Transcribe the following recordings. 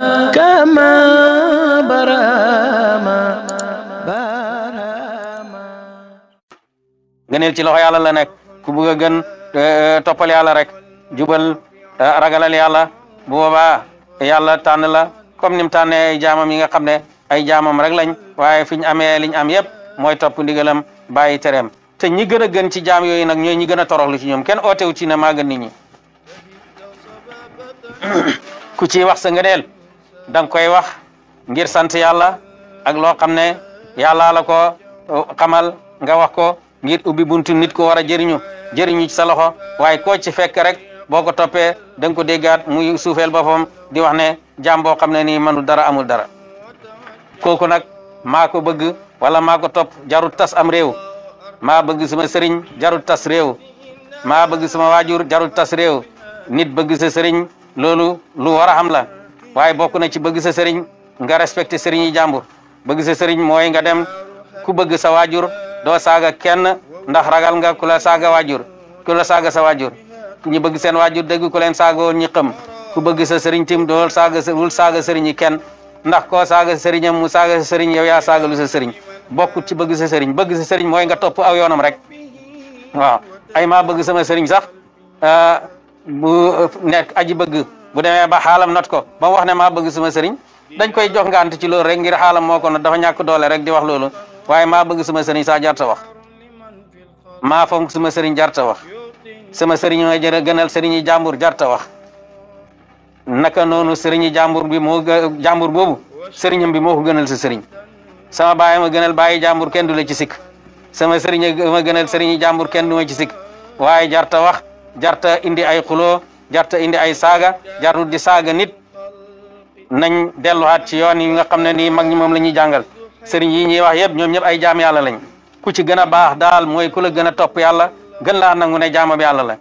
كما برama barama gëneel ci loxo yàlla la nekk ku bëgg a gën toppal yàlla rek jubal ragalal yàlla bu boobaa yàlla tànn la comme ni mu tànnee ay jaamam yi nga xam ne ay jaamam rek lañ waaye fi ñu amee liñ am yëpp mooy topp ndigalam bàyyi tereem te ñi gën a gën ci jaam yooyu nag ñooy ñi gën a toroxlu ci ñoom kenn ootewu ci ne maa gën nit ñi ku ci wax sa ngëneel da nga koy wax ngir sant yàlla ak loo xam ne yàlla la ko xamal nga wax ko ngir ubbi buntu nit ko war a jëriñu ci sa loxo waaye koo ci fekk rek boo ko toppee da nga ko déggaat muy suufeel boppam di wax ne jaam boo xam ne nii mënul dara amul dara kooku nag maa ko bëgg wala maa ko topp jarut tas am réew maa bëgg sama sëriñ jarut tas réew maa bëgg sama waajur jarut tas réew nit bëgg sa sëriñ loolu lu war a xam la waaye bokk na ci bëgg sa sëriñ nga respecté sëriñ yi jàmbur bëgg sa sëriñ mooy nga dem ku bëgg sa waajur doo saaga kenn ndax ragal nga ku la saaga waajur ku la saaga sa waajur ñu bëgg seen waajur dégg ku leen saaga woon ñi xam ku bëgg sa sëriñ tim dool wul saaga sëriñ yi kenn ndax koo saaga sëriñam mu saaga sa sëriñ yow yaa saaga lu sa sëriñ bokkut ci bëgg sa sëriñ mooy nga topp aw yoonam rek waaw ay maa bëgg sama sëriñ sax bu nekk aji bëgg bu demee ba xaalam not ko ba mu wax ne maa bëgg sama sëriñ dañ koy jox ngant ci loolu rek ngir xaalam moo ko not dafa ñàkk doole rek di wax loolu waaye maa bëgg sama sëriñ saa jarta wax maa fonk sama sëriñ jarta wax sama sëriñ mooy gënal sëriñ yi jàmbur jarta wax naka noonu sëriñ yi jàmbur bi jàmbur boobu sëriñam bi moo ko gënal sa sëriñ sama baay ma gënal bàyyi jàmbur kenn du la ci sikk sama sëriñ ma gënal sëriñ yi jàmbur kenn du ma ci sikk waaye jarta wax jarta indi ay xuloo jarta indi ay saaga jarut di saaga nit nañ delluwaat ci yoon yi nga xam ne nii mag ñi moom la ñuy jàngal sëriñ yi ñuy wax yëpp ñoom ñëpp ay jaam yàlla lañ ku ci gën a baax daal mooy ku la gën a topp yàlla gën laa nangu ne jaamab yàlla la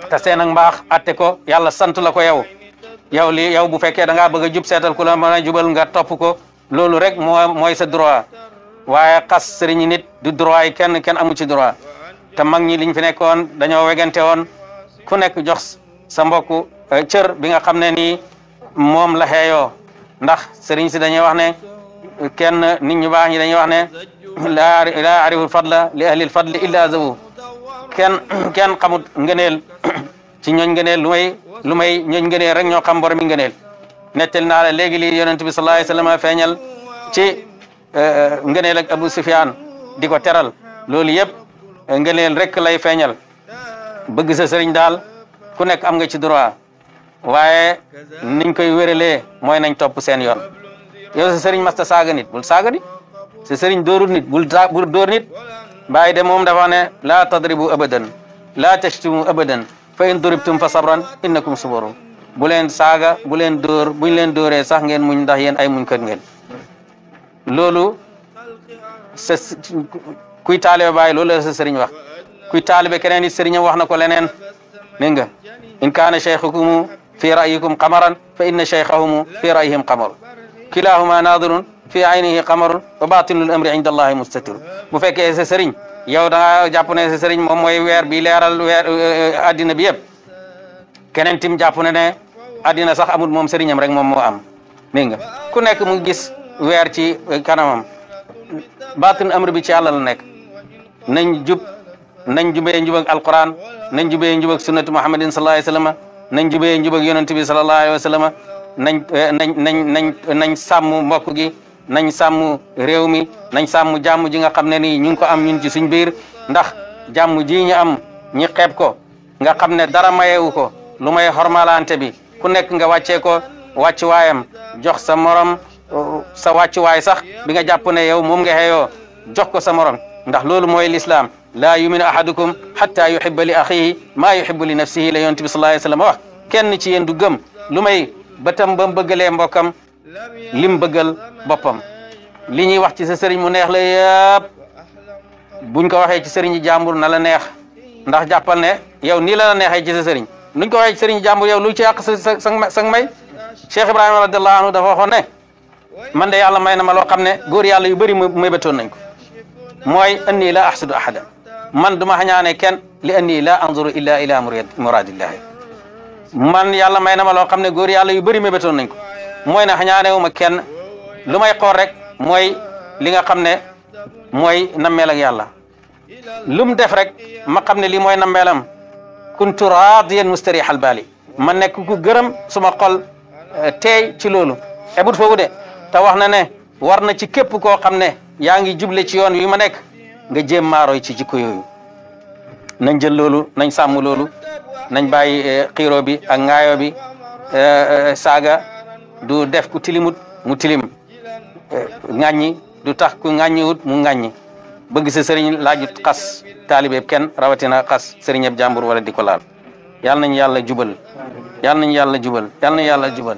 te seen ak mbaax atte ko yàlla sant la ko yow bu fekkee da ngaa bëgg a jub seetal ku la mën a jubal nga topp ko loolu rek mooy sa droit waaye xas sëriñ nit du droit yi kenn amu ci droit te mag ñi liñ fi nekkoon dañoo wegante woon ku nekk jox sa mbokku cër bi nga xam ne nii moom la xeeyoo ndax sëriñ si dañuy wax ne kenn nit ñu baax ñi dañuy wax ne laa ariful fadla li ahlil fadli illa zawu kenn xamut ngëneel ci ñooñ ngëneel lu may ñooñ ngëneel rek ñoo xam borom mi ngëneel nettal naa la léegi lii yonent bi sallallahu alayhi wasallam feeñal ci ngëneel ak Abu Sufyaan di ko teral loolu yëpp ngëneel rek lay feeñal bëgg sa sëriñ daal ku nekk am nga ci droit waaye niñ koy wéralee mooy nañ topp seen yoon yow sa sëriñ masta saaga nit bul saaga nit sa sëriñ dóorul nit bul dóor nit bàyyi de moom dafa ne laa tadribu abadan laa tashtumu abadan fa in duribtum fa sabran innakum suburun bu leen saaga bu leen dóor buñ leen dóoree sax ngeen muñ ndax yéen ay muñ kër ngeen loolu sa kuy taalibe bàyyi loolu la sa sëriñ wax kuy taalibe keneen it sëriñam wax na ko leneen dégg nga in kaana cheikhukum fi ra'yikum qamaran fa inna cheikhahumu fi ra'yihim qamaru kilahuma nadirun fi aynihi qamarun wa batinul amri inda allahi mustatir bu fekkee sa sëriñ yow da nga jàpp ne sa sëriñ moom mooy weer bi leeral weer addina bi yëpp keneen tim jàpp ne addina sax amul moom sëriñam rek moom moo am dégg nga ku nekk mu gis weer ci kanamam batin amri bi ci yàlla la nekk nañ jubee njub ak alquran nañ jubee njub ak sunnatu muhammadin sallallahu alayhi wasallam nañ jubee njub ak yonent bi sallallahu alayhi wasallam nañ sàmm mbokk gi nañ sàmm réew mi nañ sàmm jàmm ji nga xam ne nii ñu ngi ko am ñun ci suñ biir ndax jàmm ji ñu am ñi xeeb ko nga xam ne dara mayewu ko lu may xormalante bi ku nekk nga wàccee ko wàccuwaayam jox sa morom sa wàccuwaay sax bi nga jàpp ne yow moom nga xeeyoo jox ko sa morom ndax loolu mooy lislaam laa yuminu ahadukum hatta yuhibba li axihi maa yuhibbu li nafsihi la yonent bi sallallahu alayhi wasallam wax kenn ci yéen du gëm lu may bëtam ba mu bëggalee mbokkam lim bëggal boppam li ñuy wax ci sa sëriñ mu neex la yëpp buñ ko waxee ci sëriñ yi jàmbur na la neex ndax jàppal ne yow nii la neexee ci sa sëriñ luñ ko waxee ci sëriñ yi jàmbur yow lu ci yàq sa may Cheikh Ibrahima radiyallahu anhu dafa waxoon ne man de yàlla may na ma loo xam ne góor yàlla yu bëri mébétoon nañ ko mooy anni la ahsudu ahadan man duma xañaane kenn li anni la anzuru illa ila muradillahi man yàlla may na ma loo xam ne góor yàlla yu bëri mébétoon nañ ko mooy ne xañaanewuma kenn lu may xool rek mooy li nga xam ne mooy nammeel ak yàlla lu mu def rek ma xam ne lii mooy nammeelam kuntu raadiyan mustarihal baali ma nekk ku gërëm suma xol teey ci loolu ebut foofu de te wax na ne war na ci képp koo xam ne yaa ngi juble ci yoon wi ma nekk nga jéem maaroy ci jikko yooyu nañ jël loolu nañ sàmm loolu nañ bàyyi xiiro bi ak ŋaayo bi saaga du def ku tilimut mu tilim ŋàññi du tax ku ŋàññiwut mu ŋàññi bëgg sa sëriñ laajut xas taalibeeb kenn rawatina xas sëriñeb jàmbur wala di ko laal yàlla nañ yàlla jubal yàlla nañ yàlla jubal yàlla nañ yàlla jubal